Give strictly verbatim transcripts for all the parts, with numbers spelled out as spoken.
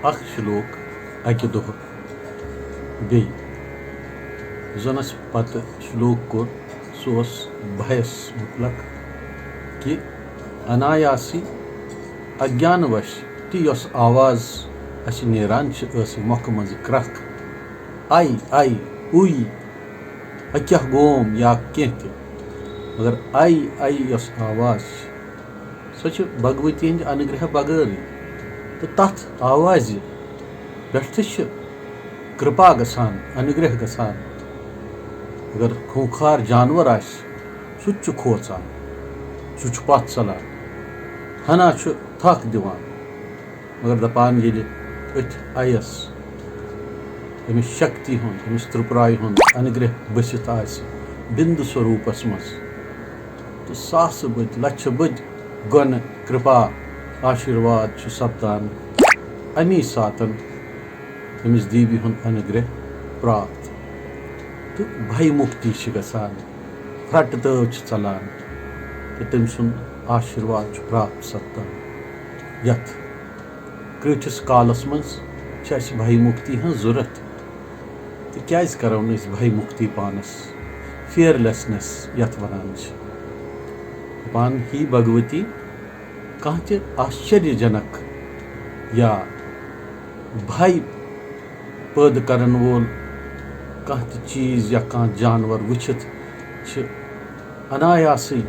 اکھ شلوک اکہِ دۄہ بیٚیہِ۔ یُس زن اسہِ پتہٕ شلوک کوٚر، سُہ اوس بھیس متعلق کہِ انایاسی، اگیان وش تہِ یۄس آواز اسہِ نیران چھِ ٲسہٕ مۄکھٕ منٛزٕ کرٛکھ، آے، آے، اُے، اکیاہ گوم یا کینٛہہ تہِ، مگر آے، آے یۄس آواز چھِ، سۄ چھِ بھگؤتی ہٕنٛدِ انُگرہ بغٲرٕے۔ تہٕ تَتھ آوازِ پٮ۪ٹھ تہِ چھِ کرپا گژھان، انُگرہ گژھان۔ اگر خوٗنخار جانور آسہِ، سُہ تہِ چھُ کھوژان، سُہ چھُ پتھ ژلان، ہنا چھُ تھکھ دِوان۔ مگر دپان، ییٚلہِ أتھۍ آیس أمِس شکتی ہُنٛد، أمِس ترٛپرایہِ ہُنٛد انُگرہ بٔسِتھ آسہِ بِندٕ سوروٗپس منٛز، تہٕ ساسہٕ بٔدۍ، لچھِ بٔدۍ گۄنہٕ کرپا آشیرواد چھُ سپدان، امی ساتن أمِس دیوی ہُنٛد انُگرہ پراپت تہٕ بھے مُکتی چھِ گژھان، پھرٹہٕ تٲو چھِ ژلان تہٕ تٔمۍ سُنٛد آشیرواد چھُ پراپت سپدان۔ یتھ کرٛٹھِس کالس منٛز چھِ اسہِ بھے مُکتی ہٕنٛز ضروٗرت، تہٕ کیازِ کرو نہٕ أسۍ بھے مُکتی پانس، فیئرلیسنس یتھ ونان چھِ؟ دپان، ہی بھگؤتی، کانٛہہ تہِ آشچریہ جنک یا بھے پٲدٕ کرن وول کانٛہہ تہِ چیٖز یا کانٛہہ جانور وٕچھِتھ چھِ انایاسٕے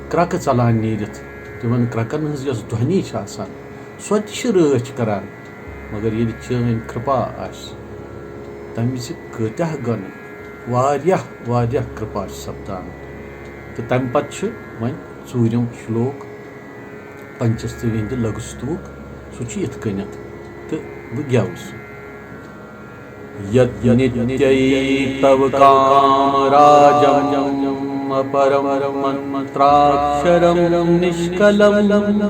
کرٛکہٕ ژلان نیٖرِتھ۔ تِمن کرٛکن ہٕنٛز یۄس دھونی چھِ آسان، سۄ تہِ چھِ رٲچھ کران۔ مگر ییٚلہِ چٲنۍ کرپا آسہِ، تمہِ وِزِ کۭتیاہ گۄنہٕ، واریاہ، واریاہ کرپا چھِ سپدان۔ تہٕ تمہِ پتہٕ چھُ وۄنۍ ژوٗرِم شلوک پنچستوی ہٕنٛدِ لگستوک، سُہ چھُ یِتھ کٔنٮ۪تھ، تہٕ بہٕ گٮ۪وٕ سُہ۔ यत् नित्यैतव कामराजम् अपरं मन्त्राक्षरं निष्कलम्।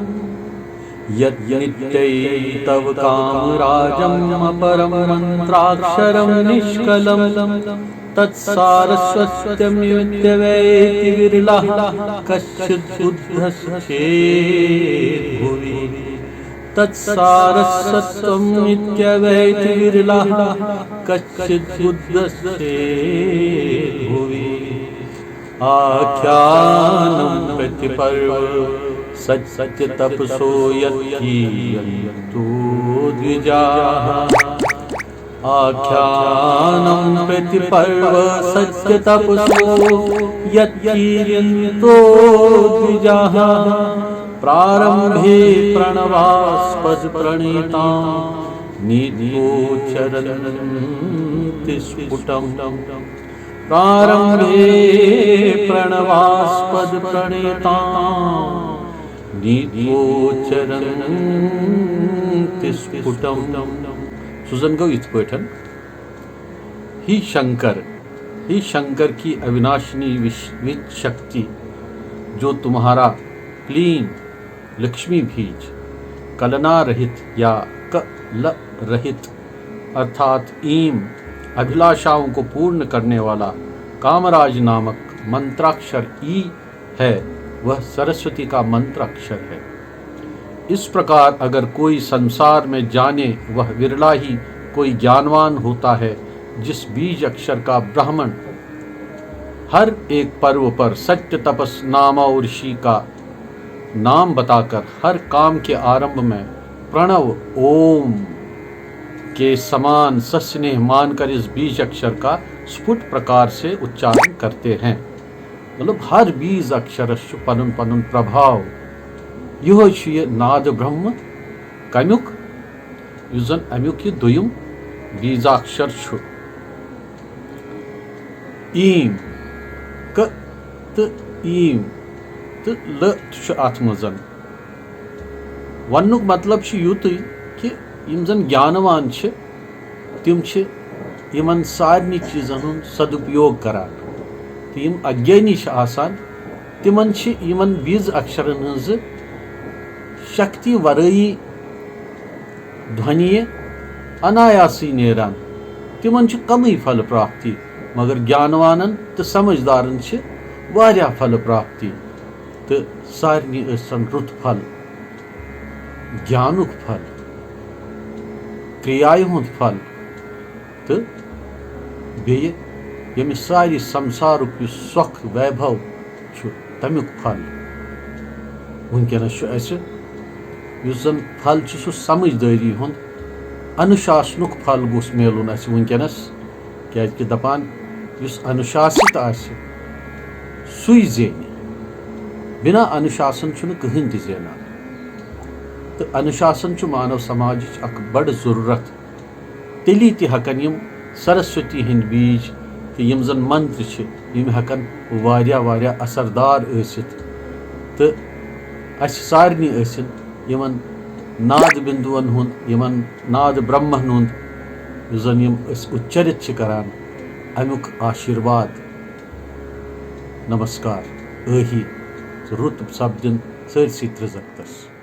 यत् नित्यैतव कामराजम् अपरं मन्त्राक्षरं निष्कलम्। तत्सारस्वत्यमित्यवैति विरलः कश्चिद्बुद्धश्चेद्भुवि। तत्सारस्वत्वमित्यवैति विरलः कश्चिद्बुद्धश्चेद्भुवि। आख्यानं प्रतिपर्व सत्यतपसो यत्कियन्तो द्विजाः। आख्यानं प्रतिपर्व सत्यतपसो यत्कियन्तो द्विजाः। प्रारम्भे प्रणवास्पदप्रणीतां नीत्वोच्चरन्ति स्फुटम्। प्रारम्भे प्रणवास्पदप्रणीतां नीत्वोच्चरन्ति स्फुटम्। سُہ زن گوٚو یِتھ پٲٹھۍ، हे शंकर, हे शंकर की अविनाशिनी विश-, विच शक्ति, जो तुम्हारा क्लीन लक्ष्मी बीज, कलना रहित या कल रहित, अर्थात ईम, अभिलाषाओं को पूर्ण करने वाला कामराज नामक मंत्राक्षर ई है, वह सरस्वती का मंत्र अक्षर है। इस प्रकार अगर कोई संसार में जाने, वह विरला ही कोई ज्ञानवान होता है, जिस बीज अक्षर का ब्राह्मण हर एक पर्व पर सत्य तपस नामा ऋषि का नाम बताकर हर काम के आरंभ में प्रणव ओम के समान सस्नेह मानकर इस बीज अक्षर का स्फुट प्रकार से उच्चारण करते हैं। مطلب، ہر بیٖز اکشرس چھُ پنُن پنُن پربھاو۔ یِہوٚے چھُ یہِ ناد برہم۔ کمیُک؟ یُس زن امیُک یہِ دوٚیُم بیٖزاکشر چھُ۔ ایٖم، ک تہٕ ایٖم تہٕ ل تہِ چھُ اتھ منٛز۔ وننُک مطلب چھُ یُتُے کہِ یِم زن گیانوان چھِ، تِم چھِ یِمن سارنٕے چیٖزن ہُنٛد سدُپیوگ کران۔ تہٕ یِم اگیانی چھِ آسان، تِمن چھِ یِمن بیٖز اکشرن ہٕنٛزٕ شکتی ورٲیی دھونیہِ انایاسٕے نیران۔ تِمن چھِ کمٕے پھل پراپتی، مگر گیانوانن تہٕ سمجھدارن چھِ واریاہ پھل پراپتی۔ تہٕ سارنٕے ٲسۍ سن رُت پھل، گیانُک پھل، رعایہِ ہُنٛد پھل تہٕ بیٚیہِ ییٚمہِ سارِ سمسارُک یُس سۄکھ ویبھو چھُ، تَمیُک پھل۔ وٕنکیٚنَس چھُ اَسہِ یُس زَن پھل چھُ، سُہ سمجھدٲری ہُنٛد، انُشاسنُک پھل گوٚژھ میلُن اَسہِ وٕنکیٚنَس، کیٛازِکہِ دَپان، یُس انُشاسِت آسہِ، سُے زینہِ۔ بِنا انُشاسن چھُنہٕ کٕہٕنۍ تہِ زینان۔ تہٕ انُشاسن چھُ مانو سماجٕچ اکھ بٔڑ ضروٗرت۔ تیٚلی تہِ ہٮ۪کن یِم سرسوتی ہٕنٛدۍ بیج تہٕ یِم زن منتر چھِ، یِم ہٮ۪کن واریاہ واریاہ اثردار ٲسِتھ۔ تہٕ اسہِ سارنٕے ٲسِن یِمن ناد بِندوون ہُنٛد، یِمن ناد برہمن ہُنٛد، یُس زن یِم أسۍ اُچرِت چھِ کران، امیُک آشیٖرواد، نمسکار، ٲہی، رُت سپدِن سٲرسٕے ترٛزتس۔